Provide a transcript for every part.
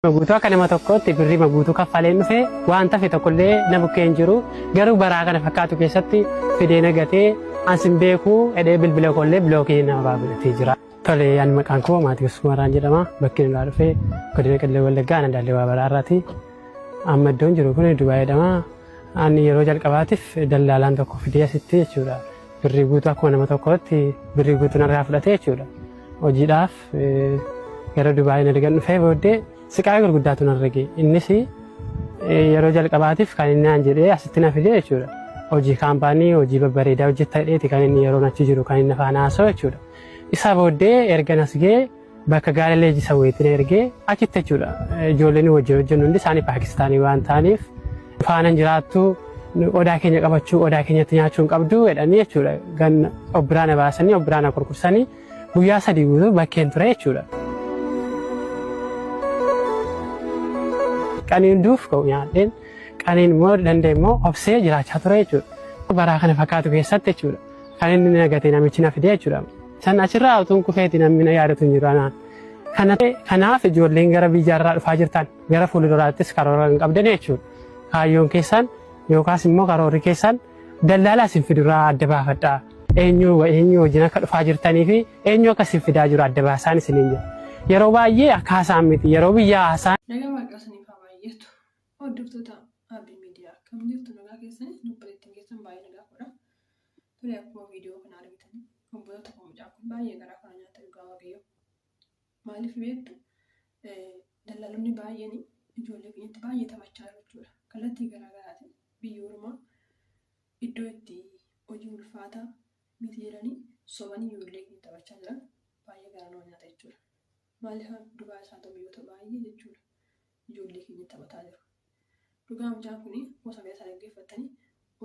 Guutuu akka nama tokkootti birrii guutuu kaffaleen dhufe waan tafe tokkollee na bukkee hin jiru. Garuu baraa kana fakkaatu keessatti fidee nagatee ansin beekuu hidhee bilbila koollee bilookii nama baabulatee jira. Tole, ani maqaan koo Maatiyoos Kumaraan jedhama. Bakki inni irraa dhufe godina Qellem Wallaggaa aanaa Daallee Waabaraa irraati. Amma iddoon jiru kun Dubaay jedhama. Ani yeroo jalqabaatiif dallaalaan tokko fidee asitti jechuudha. Birrii guutuu akkuma nama tokkootti birrii guutuu narraa fudhate jechuudha. Hojiidhaaf gara Dubaay ergan dhufee booddee siqaa gurguddaatu narra ga'e. Innis yeroo jalqabaatiif kan inni naan jedhee asitti na fide jechuudha. Hojii kaampaanii hojii babbareedaa hojjetta jedheeti kan inni yeroon achi jiru kan inni afaan haasa'u jechuudha. Isa booddee erga as ga'ee bakka gaala leenjisa wayiitti na ergee achitti jechuudha. Ijoolleen wajjin hojjennu hundi isaanii Paakistaanii waan ta'aniif faana jiraattu, qodaa keenya qabachuu, qodaa keenyatti nyaachuu hin qabdu jedhanii jechuudha. Ganna of biraa na baasanii, of biraa na kurkursanii guyyaa 3 guutuu bakkeen ture jechuudha. Qaniin duuf ka'u nyaadheen, qaniin immoo danda'e immoo obsee jiraachaa ture jechuudha. Baraa kana fakkaatu keessatti jechuudha. Kan inni nagate namichi na fide jechuudha. San achirraa utuun kufeeti namni na yaadatu hin jiru anaan. Kanaaf ijoolleen gara biyyaarraa dhufaa jirtan gara fuulduraattis karoora hin qabdan jechuudha. Kaayyoon keessan yookaas immoo karoorri keessan dallaalaa isin fiduraa adda baafadhaa. Eenyu eenyu wajjin akka dhufaa jirtanii fi eenyu akka isin fidaa jiru adda baasaan isiniin jira. Yeroo baay'ee akka haasaan miti, yeroo biyyaa haasaan. Nagaa Waaqaa isiniif haa baay'atu. Hordoftoota Abdii Miidiyaa, akkam jirtu? Nagaa keessanii? Obboleettiin keessan baay'ee nagaa godha. Tole, akkuma viidiyoo kana argitan, obboloota tokko, mucaan kun baay'ee garaa kana nyaata, dhugaa Waaqayyoo. Maaliif beektu? Dallaalonni baay'een ijoollee keenyatti baay'ee taphachaa jiru jechuudha. Kallattii garaa garaatiin biyya ormaa iddoo itti hojii ulfaataa miti jedhanii sobanii ijoollee keenya taphachaa jiran, baay'ee garaa nama nyaata jechuudha. Maaliif, Dubaay isaa ta'u biyyoota baay'ee jechuudha. Ijoollee keenya taphataa jiru. Dhugaa mucaan kun gosa isaa dhaggeeffattanii,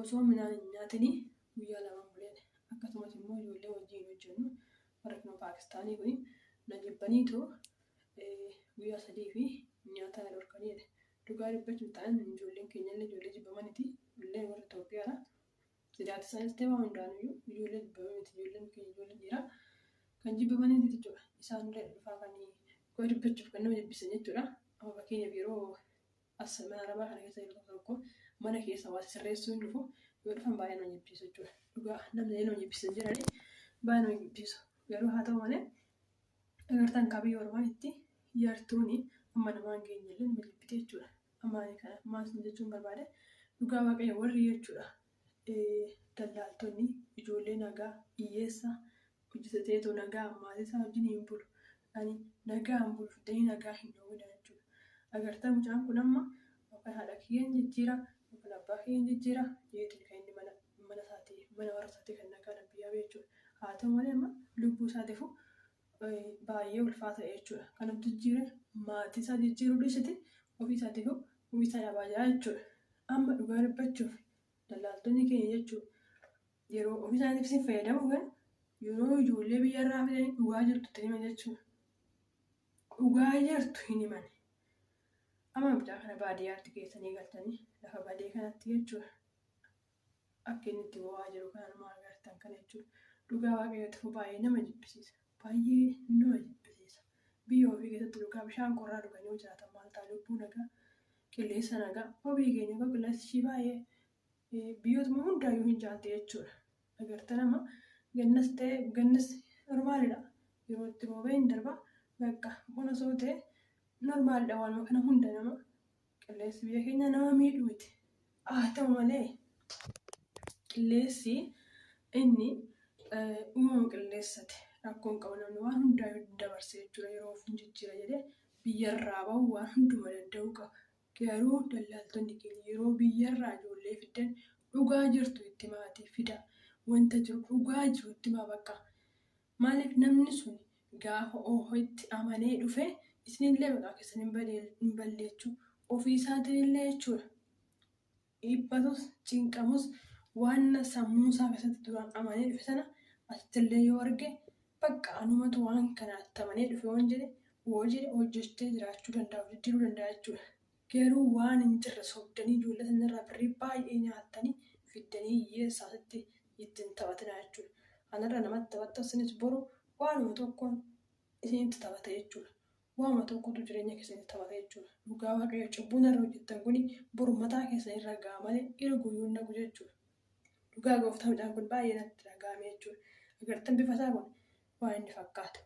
osoo midhaan hin nyaatinii guyyaa 2 buleen, akkasumas immoo ijoollee wajjin hojjennu warra kun Paakistaanii kun na jibbaniitu guyyaa 3 fi nyaata na dhorkanii jedhe. Dhugaa dubbachuuf ta'an ijoolleen keenyallee ijoollee jibbamaniti. Ijoolleen warra Itoophiyaadha. Sidaati isaanis ta'e waan hundaanuyyuu ijoollee jibbamanii miti. Ijoolleen keenya ijoollee dhiiraa kan jibbamaniiti jechuudha. Isaanillee dhufaa kan dhugaa dubbachuuf kan nama jibbisan jechuudha. Amma fakkeenyaaf yeroo as mana arabaa kana keessa yeroo tokko mana keessa waa sirreessuu hin dhufu, yoo dhufan baay'ee nama jibbisiisu jechuudha. Dhugaa namni nama jibbisan jiranii baay'ee nama jibbisiisu. Garuu haa ta'u malee agartan kaa biyya ormaa itti yartuuni amma namaan geenye illee nama jibbite jechuudha. Amma ani kana maal isin jechuun barbaade, dhugaa Waaqayyo warri jechuudha. Dallaaltonni ijoollee nagaa hiyyeessa hojjetateetoo nagaa maatii isaa wajjin hin bulu. Ani nagaa hin bulu fidanii nagaa hin dhoowwina jechuudha. Agartan mucaan kun amma yookaan haadha kiyyeen jijjiira yookaan abbaa kiyyeen jijjiira jedheetiin kan inni mana mana isaatii, mana warra isaatii kan nagaa biyyaa ba'e jechuudha. Haa ta'u malee amma lubbuu isaatiifuu baay'ee ulfaata jechuudha. Kan of jijjiire maatii isaa jijjiiruu dhiisiti ofii isaatiifuu ofii isaa dhabaa jira jechuudha. Amma dhugaa dubbachuuf dallaaltonni keenya jechuudha yeroo ofii isaaniitiif isin fayyadamu kan yeroo ijoollee biyyarraa fidanii dhugaa jirtu itti himan jechuudha. Dhugaa jirtu hin himan. Amma mucaa kana baadiyyaatti geessanii galchanii lafa badee kanatti jechuudha. Akka inni itti bo'aa jiru kana nama agartan kana jechuudha. Dhugaa Waaqayyootiif baay'ee nama jibbisiisa. Baay'ee nama jibbisiisa. Biyya ofii keessatti dhugaa bishaan qorraa dhuganii yoo jiraatan maal ta'a? Lubbuu nagaa, qilleensa nagaa. Ofii keenya koo qilleensi ishii baay'ee biyyootuma hundaayyuu hin caalte jechuudha. Agartan amma gannas ta'e gannas normaalidha. Yeroo itti roobee hin darba, bakka bona osoo ta'e normaalidha, waanuma kana hunda nama qilleensi biyya keenya nama miidhu miti. Haa ta'u malee qilleensi inni uumama qilleensati rakkoon qabu, namni waan hundaayyuu dabarse jechuudha, yeroo of hin jijjiira jedhee biyyarraa bahu waan hunduma danda'uu qaba. Garuu dallaaltonni keenya yeroo biyyarraa ijoollee fiddan dhugaa jirtu itti maatii fida. Wanta jiru, dhugaa jiru itti himaa bakka. Maaliif, namni sun gaafa ofitti amanee dhufe isinillee maqaa keessan hin balleechu, ofii isaatiin jechuudha. Dhiphatus cinqamus waan sammuu isaa keessatti duraan amanee dhufe sana asittillee yoo arge, bakka anumatu waan kanaatti amanee dhufe waan jedhe yoo jedhe hojjechee jiraachuu danda'a, jijjiiruu danda'a jechuudha. Garuu waan hin jirre sobdanii ijoollee sanarraa birrii baay'ee nyaattanii fiddanii hiyyeessaa asitti ittiin taphatinaa jechuudha. Kanarra namatti taphattan, isinis boru waanuma tokkoon isinitti taphata jechuudha. Waama tokkotu jireenya keessanitti taphata jechuudha. Dhugaa Waaqayyo cubbuun har'a hojjettan kuni boru mataa keessan irra ga'a malee ergu iyyuu hin nagu jechuudha. Dhugaa gooftaa mucaan kun baay'ee natti dhaga'ame jechuudha. Agartan bifa isaa kun waan inni fakkaatu.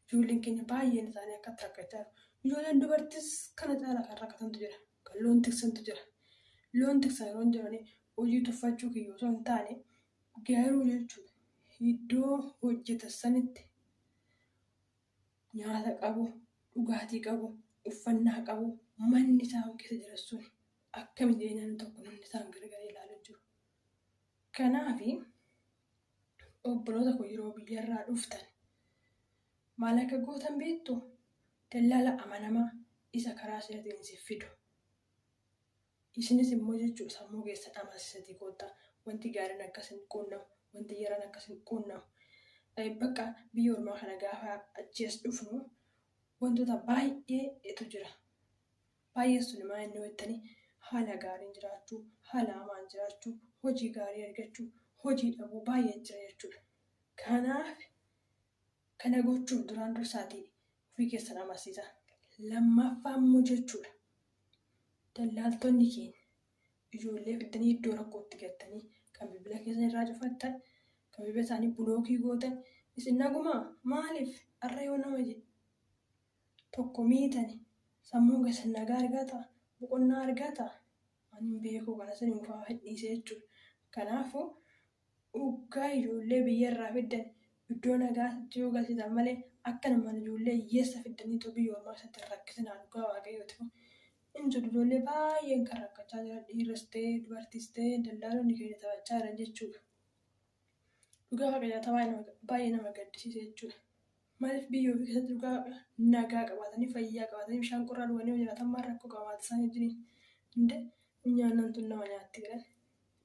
Ijoolleen keenya baay'een isaanii akkatti rakkachaa jiru. Ijoolleen dubartis kana caalaa kan rakkatantu jira. Kan loon tiksantu jira. Loon tiksan yeroo jiranii hojii tuffachuu kiyya osoo hin taane garuu jechuudha. Iddoo hojjetan sanitti nyaata qabu, dhugaatii qabu, uffannaa qabu, manni isaan keessa jiran sun akkami jedhee namni tokko namni isaan gargaree ilaalu jiru. Kanaafi obboloota koo yeroo biyyarraa dhuftan maal akka gootan beektu? Dallaala amanamaa isa karaa seeratiin isin fidu. Isinis immoo jechuudha sammuu keessan amansiisatii koottaa wanti gaariin akkasin quunnamu, wanti yaraan akkasin quunnamu. Bakka biyya ormaa kana gaafa achi as dhufnu wantoota baay'eetu jira. Baay'een sun maal inni jettanii haala gaariin jiraachuu, haala hamaan jiraachuu, hojii gaarii argachuu, hojii dhabuu baay'ee jira jechuudha. Kanaaf kana gochuuf duraan dursaatii ofii keessan amansiisa. Lammaffaa immoo jechuudha. Dallaaltonni keenya ijoollee fiddanii iddoo rakkootti gattanii kan bilbila keessan irraa cufattan, kan bilbila isaanii bulookii gootan, isin nagumaa maaliif har'a yoo nama tokko miitani sammuun keessan nagaa argata, boqonnaa argata. Ani hin beeku kana isin ufaa dhiise jechuudha. Kanaafuu dhugaa ijoollee biyyarraa fiddan iddoo nagaatti yoo galchitan malee akka namaan ijoollee hiyyeessa fiddaniitu biyya ormaa keessatti hin rakkisinaa dhugaa waaqayyooti. Hin jiru ijoollee baay'een kan rakkachaa jiran dhiiras ta'ee dubartiis ta'ee dallaalonni keenya taphachaa jiran jechuudha. Dhugaa waaqayyoo baay'ee nama gaddisiisa jechuudha. Maaliif biyya ofii keessatti dhugaa nagaa qabaatanii fayyaa qabaatanii bishaan qorraa dhuganii yoo jiraatan maal rakkoo qabaata isaan wajjiniin. Hinde nyaannan tun nama nyaatti jedhan.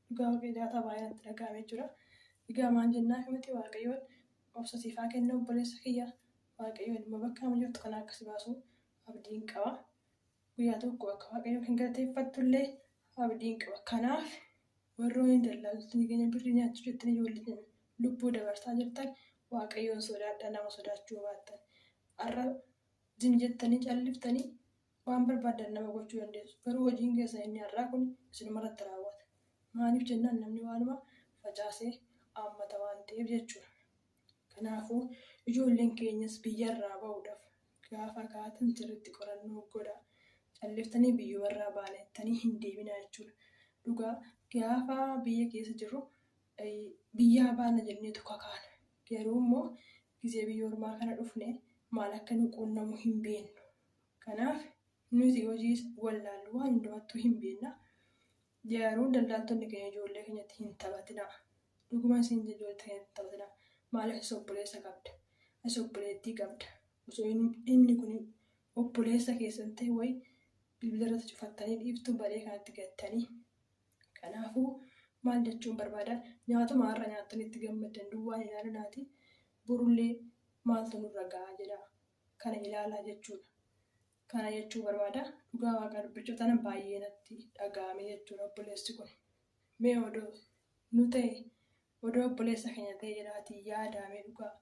Dhugaa waaqayyoo baay'ee natti dhaga'ame jechuudha. Egaa maal jennaa miti waaqayyoon obsa siif haa kennu obboleessa kiyya. Waaqayyoon immoo bakka amma jirtu kana akka si baasu abdiin qaba. Guyyaa tokko akka waaqayyoon kan galateeffattu illee abdiin qaba. Kanaaf warroonni dallaaltonni keenya birrii nyaachuu jettanii ijoollee lubbuu dabarsaa jirtan waaqayyoon sodaadhaa nama sodaachuu baattan. Har'a zim jettanii calliftanii waan barbaadan nama gochuu dandeessu. Garuu hojiin keessan inni har'aa kun isinumarratti raawwata. Maaliif jennaan namni waanuma facaasee haammata waan ta'eef jechuudha. Kanaafuu ijoolleen keenyas biyyarraa ba'uudhaaf gaafa kaatan sirriitti qorannoo godhaa. Calliftanii biyyumarraa baana jettanii hin deebinaa jechuudha. Dhugaa gaafa biyya keessa jirru biyyaa baana jenneetu kakaana. Garuu immoo gizee biyya ormaa kana dhufne maal akka nu quunnamu hin beeknu. Kanaaf nuti hojii wallaallu waan hundumattuu hin beekna. Garuu daldaaltonni keenya ijoollee keenyatti hin taphatinaa. Dhuguma isin ijoollee keenyatti hin taphatinaa. Maaliif as obboleessa qabda? As obboleettii qabda. Osoo inni kun obboleessa keessan ta'e wayi bilbila irratti cufattanii dhiiftuu balee kanatti gattanii. Kanaafuu maal jechuun barbaada? Nyaatuma har'a nyaattanii itti gammaddan duwwaan ilaalinaati. Borullee maaltu nurra ga'a jedha. Kana ilaalaa jechuudha. Kana jechuu barbaada. Dhugaa waaqaa dubbachuu tana baay'ee natti dhaga'ame jechuudha obboleessi kun. Mee odoo nu ta'e odoo obboleessa keenya ta'e jedhaatii yaadaame dhugaa.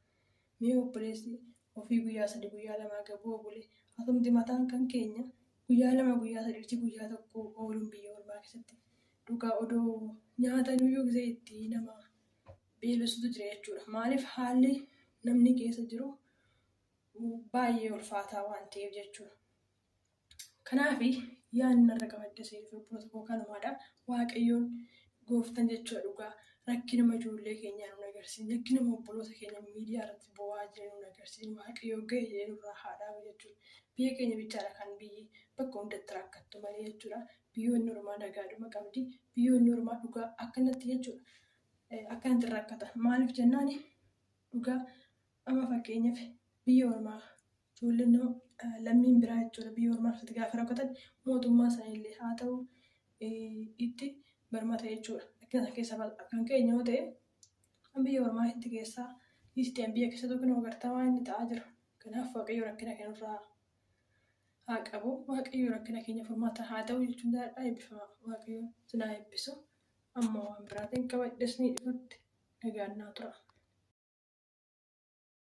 Mee obboleessi ofii guyyaa 3 guyyaa 2 gabuu oole atumti mataan kan keenya guyyaa 2 guyyaa 3 guyyaa 1 ooluun biyya ormaa keessatti dhugaa odoo nyaatan iyyuu gisee itti nama beelessutu jira jechuudha. Maaliif haalli namni keessa jiru baay'ee ulfaataa waan ta'eef jechuudha. Kanaaf yaadni narra qabadde isiniif obboloota koo kanumaadha. Waaqayyoon gooftan jechuudha dhugaa rakkinuma ijoollee keenyaa nu agarsiisni rakkinuma obboloota keenya miidiyaa irratti bo'aa jiran nu agarsiisni waaqayyoo ga'e jedhee nurraa haa dhaabu jechuudha. Biyya keenya bichaadha kan biyyi bakka hundatti rakkattu malee jechuudha. Biyyoonni ormaa nagaadhuma qabdi. Biyyoonni ormaa dhugaa akkanatti jechuudha. Akkanatti rakkata. Maaliif jennaan dhugaa amma fakkeenyaaf biyya ormaa ijoolleen nama lammiin biraa jechuudha biyya ormaa keessatti gaafa rakkatan mootummaa isaaniillee haa ta'u itti barmata jechuudha. Rakkina keessa kan keenya yoo ta'e biyya ormaa itti keessaa dhiistee biyya keessa tokko nama gartaa waan inni ta'aa jiru. Kanaaf waaqayyo rakkina keenyarraa haa qabu. Waaqayyo rakkina keenya furmaata haa ta'u jechuun jaalladha. Eebbifama waaqayyo sinaa eebbisu. Amma waan biraatiin qabadhes ni dhufutti nagaan naa tura.